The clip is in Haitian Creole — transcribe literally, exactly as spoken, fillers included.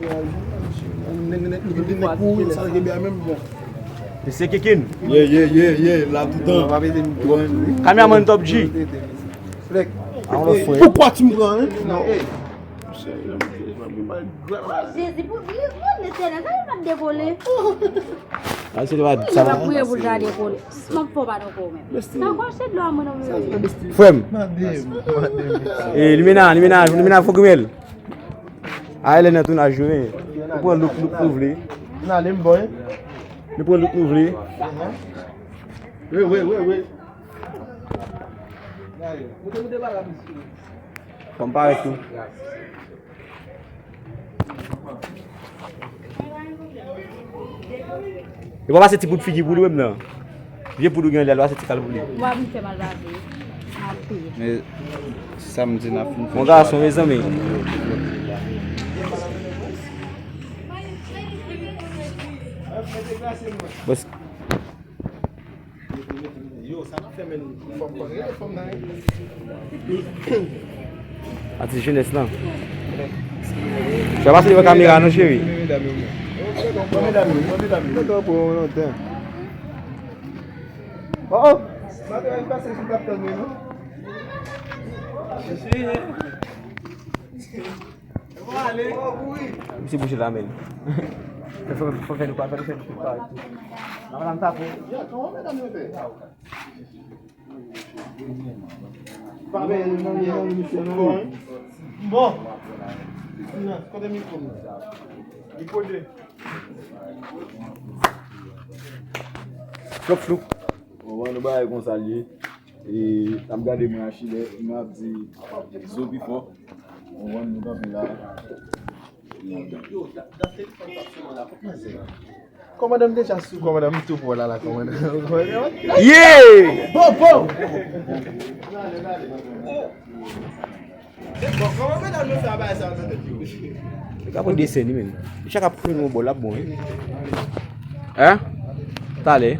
Nèg, nèg, nèg, nèg, nèg, nèg, sa, nèg, menm bon. Mesye Kikin. Yeah, yeah, yeah, yeah, la toutan. Kameraman Top G. Poukwa ti m pran, hein? Non. Jezi, pou li konn Letènèl, sa li pa t dekole. Ah, se pa sa. Mwen priye pou l ta dekole. M ap fò pa nan kò menm. Sa ankò se dlo a mwen nan mwen. Frè m. Mande, mande. E limena, limena, limena fò grimèl. A, elè nan tounaj yo, men. Nou pran look, look nou vle. N ale m bon, hein? Nou pran look nou vle. Wi, wi, wi, wi. Fò m parèt tou. Yo pa pase ti bout figi pou li menm nan. Vye poud ou gen la, yo pase ti kal pou li. Wa m fè mal pase. Anpil. Men samdi n ap fin fè Mon gason, mezanmi. Bòs, Yo, sa k fè men fòm pa rele fòm nan. Atis jenès lan. Fè pase devan kamera non, cheri. Bon, medam yo, bon, medam yo. Bon, medam yo. Mwen tanpri w lontan. Oh, oh. Maten an pase sou kaptan mwen, non? Misye bouche la, men. Fò, fò, fò fè nou pa, fò fè nou pa. Nan madam tapo. Pa men, non, non, misye, non. Bon. Kote mikwo m? Li kote? Flop, flop. Bon, nou bagay konsa l ye. E n ap gade mwen Achille, nou ap di zo pi fò. Bon, nou kanpe la. Kòmandan m deja sou kòmandan m tou fò la la kòmandan. Yeah! Bon, bon! Bon, kòman medam yo fè a bagay sa nan tèt yo? Li ka pran desen li menm. Li chak ap pran yon bò l ap bon wi. Hein? Talè.